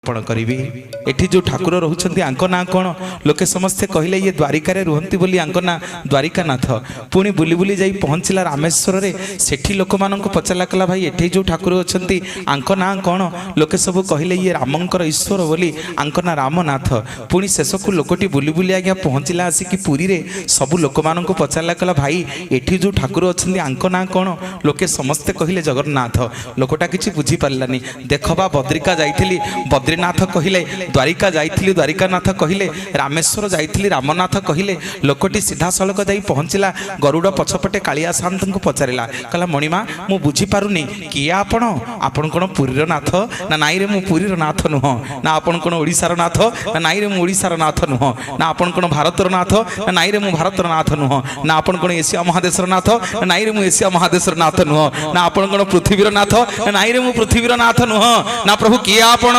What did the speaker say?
ଅର୍ପଣ କରିବି। ଏଠି ଯେଉଁ ଠାକୁର ରହୁଛନ୍ତି, ଆଙ୍କ ନାଁ କ'ଣ? ଲୋକେ ସମସ୍ତେ କହିଲେ, ଇଏ ଦ୍ୱାରିକାରେ ରୁହନ୍ତି ବୋଲି ଆଙ୍କ ନାଁ ଦ୍ୱାରିକାନାଥ। ପୁଣି ବୁଲି ବୁଲି ଯାଇ ପହଞ୍ଚିଲା ରାମେଶ୍ୱରରେ। ସେଠି ଲୋକମାନଙ୍କୁ ପଚାରିଲା, କଲା, ଭାଇ, ଏଠି ଯେଉଁ ଠାକୁର ଅଛନ୍ତି, ଆଙ୍କ ନାଁ କ'ଣ? ଲୋକେ ସବୁ କହିଲେ, ଇଏ ରାମଙ୍କର ଈଶ୍ୱର ବୋଲି ଆଙ୍କ ନାଁ ରାମନାଥ। ପୁଣି ଶେଷକୁ ଲୋକଟି ବୁଲି ବୁଲି ଆଜ୍ଞା ପହଞ୍ଚିଲା ଆସିକି ପୁରୀରେ। ସବୁ ଲୋକମାନଙ୍କୁ ପଚାରିଲା, କଲା, ଭାଇ, ଏଠି ଯେଉଁ ଠାକୁର ଅଛନ୍ତି, ଆଙ୍କ ନାଁ କ'ଣ? ଲୋକେ ସମସ୍ତେ କହିଲେ ଜଗନ୍ନାଥ। ଲୋକଟା କିଛି ବୁଝିପାରିଲାନି। ଦେଖ ବା, ବଦ୍ରିକା ଯାଇଥିଲି, ବଦ୍ରିନାଥ କହିଲେ। ଦ୍ୱାରିକା ଯାଇଥିଲି, ଦ୍ୱାରିକାନାଥ କହିଲେ। ରାମେଶ୍ୱର ଯାଇଥିଲି, ରାମନାଥ କହିଲେ। ଲୋକଟି ସିଧାସଳଖ ଯାଇ ପହଞ୍ଚିଲା ଗରୁଡ଼ ପଛପଟେ। କାଳିଆ ସାନ୍ତଙ୍କୁ ପଚାରିଲା, କହିଲା, ମଣିମା, ମୁଁ ବୁଝିପାରୁନି, କିଏ ଆପଣ? ଆପଣ କ'ଣ ପୁରୀର ନାଥ? ନା, ନାଇଁରେ, ମୁଁ ପୁରୀର ନାଥ ନୁହଁ। ନା, ଆପଣ କ'ଣ ଓଡ଼ିଶାର ନାଥ? ନା, ନାଇଁରେ, ମୁଁ ଓଡ଼ିଶାର ନାଥ ନୁହଁ। ନା, ଆପଣ କ'ଣ ଭାରତର ନାଥ? ନା, ନାଇଁରେ, ମୁଁ ଭାରତର ନାଥ ନୁହଁ। ନା, ଆପଣ କ'ଣ ଏସିଆ ମହାଦେଶର ନାଥ? ନା, ନାଇଁରେ, ମୁଁ ଏସିଆ ମହାଦେଶର ନାଥ ନୁହଁ। ନା, ଆପଣ କ'ଣ ପୃଥିବୀର ନାଥ? ନା, ନାଇଁରେ, ମୁଁ ପୃଥିବୀର ନାଥ ନୁହଁ। ନା ପ୍ରଭୁ, କିଏ ଆପଣ?